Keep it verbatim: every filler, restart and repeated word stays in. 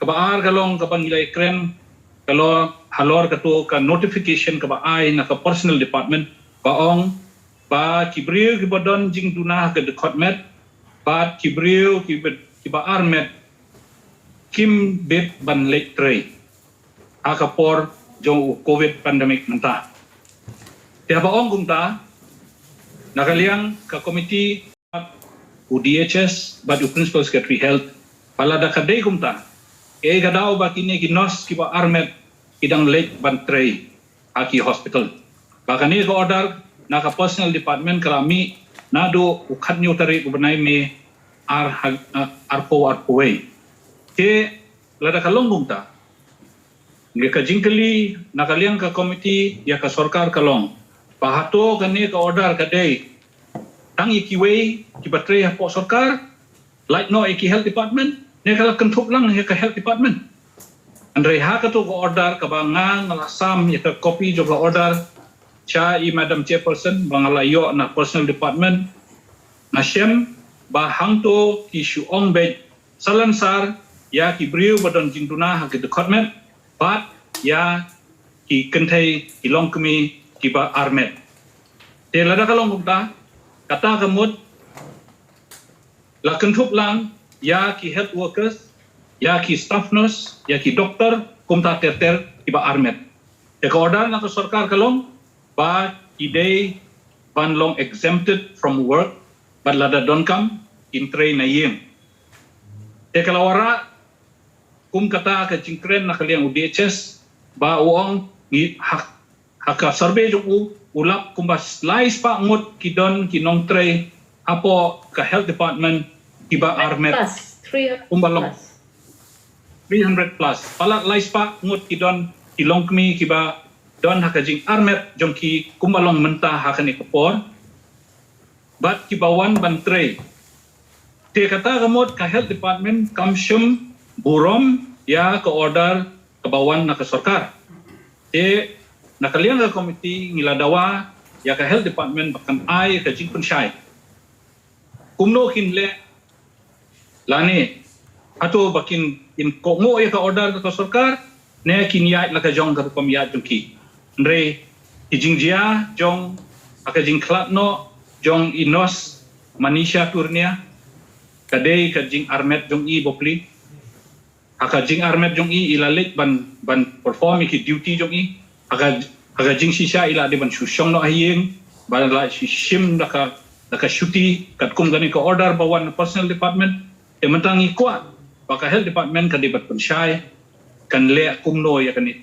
Ba ar ka long kaba ngi la kren, ka long halor kato ka notification kaba ai na ka personnel department, ba ong ba ki briew kiba don jingduna ha ka dkhot met bad ki briew kiba, kiba ar met kim bit ban leit trei ha ka por jong u covid pandemic mynta. Te ba ong kumta, na ka liang ka komiti, u DHS bad u Principal Secretary Health, ba lada ka dei kumta, kaei ka daw ba kine ki nurse kiba ar met ki dang leit ban trei ha ki hospital? Ba kane ka order na ka personnel department ka la mih naduh u khatnyiew tarik u bnai May ar ha-, ah, arphew arphew wei. Te lada ka long kumta, ngi ka jingkylli na ka liang ka komiti ïa ka sorkar ka long, ba hato kane ka order ka dei tang ïa kiwei kiba trei hapoh sorkar, lait noh ïa ki health department, ne ka la kynthup lang ïa ka health department? Hynrei ha kato ka order kaba nga, nga la sam ïa ka copy jong ka order sha i Madam Chairperson ba nga la ïoh na personnel department, nga shem ba hangto ki shu ong beit salonsar ïa ki briew ba don jingduna ha ka dkhot met bad ïa ki kynthei, ki longkmie kiba ar met. Te lada ka long kumta, kata ka mut la kynthup lang ïa ki health workers, ïa ki staff nurse, ïa ki doktor, kumta ter ter kiba ar met. Te ka order na ka sorkar ka long ba ki dei ban long exempted from work, bad lada donkam kin trei na ïing. Te ka la wanrah kum kata ka jingkren na ka liang u DHS, ba u ong ngi ha, ha ka survey jong u, u lap kumba lai spah ngut ki don ki nongtrei hapoh ka health department kiba ar met. Plus, three hundred kumba long plus. Three hundred plus. Palat lai spah ngut ki don ki longkmie kiba don ha ka jingar met jong ki kumba long mynta ha kane ka por. Bad kiba wan ban trei. Te kata ka mut ka health department kam shym burom ïa ka order kaba wan na ka sorkar. Te na ka liang ka komiti ngi la dawa ïa ka health department ba kan ai ka jingpynshai. Kumno kin leh lane hato ba kin, kin kohnguh ïa ka order ka sorkar, ne kin ïaid la ka jong ka rukom ïaid jong ki. Hynrei ki jingjia jong, ha ka jingkhlad noh jong i nurse Manisha Turnia, ka dei ka jingar met jong i bapli. Ha ka jingar met jong i, i la leit ban, ban perform ïa ki duty jong i. Ha ka, ha ka jingshisha i la dei ban shu shong noh ha ïing, ban la shu shim da ka, da ka shuti katkum kane ka order ba wan na personnel department. Te mynta ngi kwah ba ka health department ka dei ban pynshai kan leh kumno ïa kane.